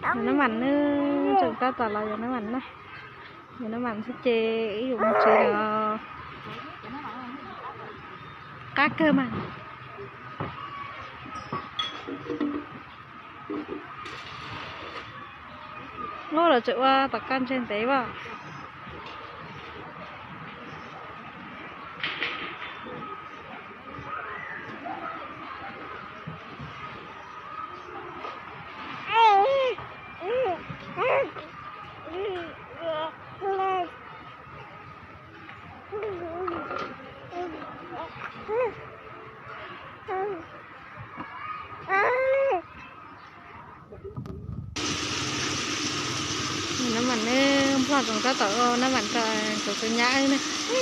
Yuav nab mam ne, tseem tab tom los yuav nab mam na. Yuav nab mam xwb ces wb yuav mus tsev lawm. Qab kawg mas. Ub, lawv tseem ua tom koj ntseg ntev as. Nab mam ne, Nplog tseem tab tom ua nab mam rau kuv tus nyab wb ne. Ua,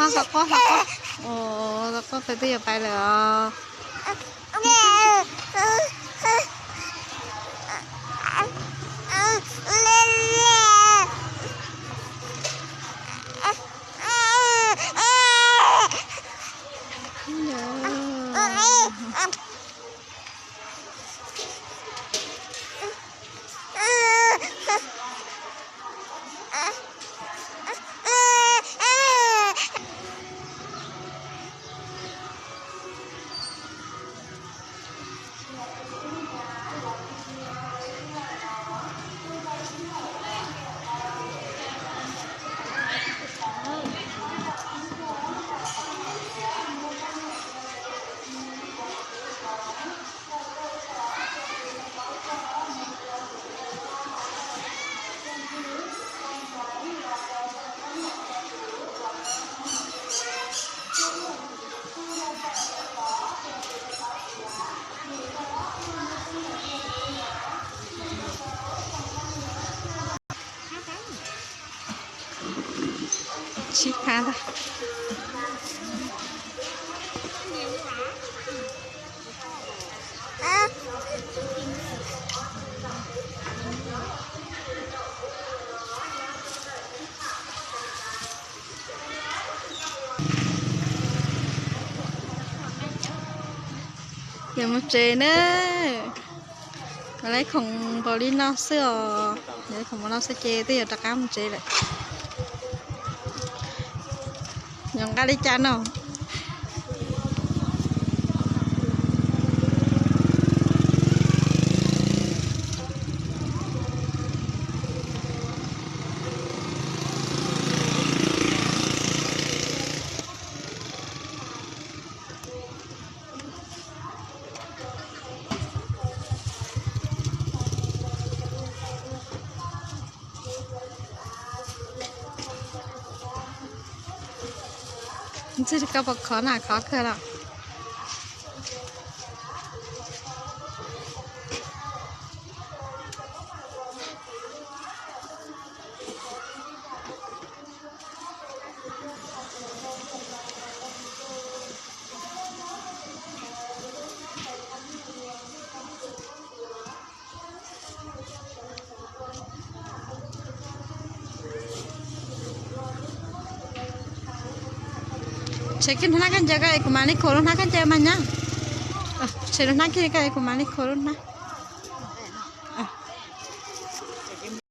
ua, ua, twb yuav pais lawm os. Sib phab ntag. Yuav mus tsev na. Lawv khoom npaum li no xwb os, lawv khoom npaum no xwb ces twb yuav rov qab mus tsev lawm. Yuav nqa li cas no? Ntxwg koj puas khov na, khov kawg los? Tshem kiag hnab koj ncaws ko es kuv mam li khuam lub hnab koj ncaws mas nyab. Tshem lub hnab kiag ko es kuv mam li khuam lub hnab.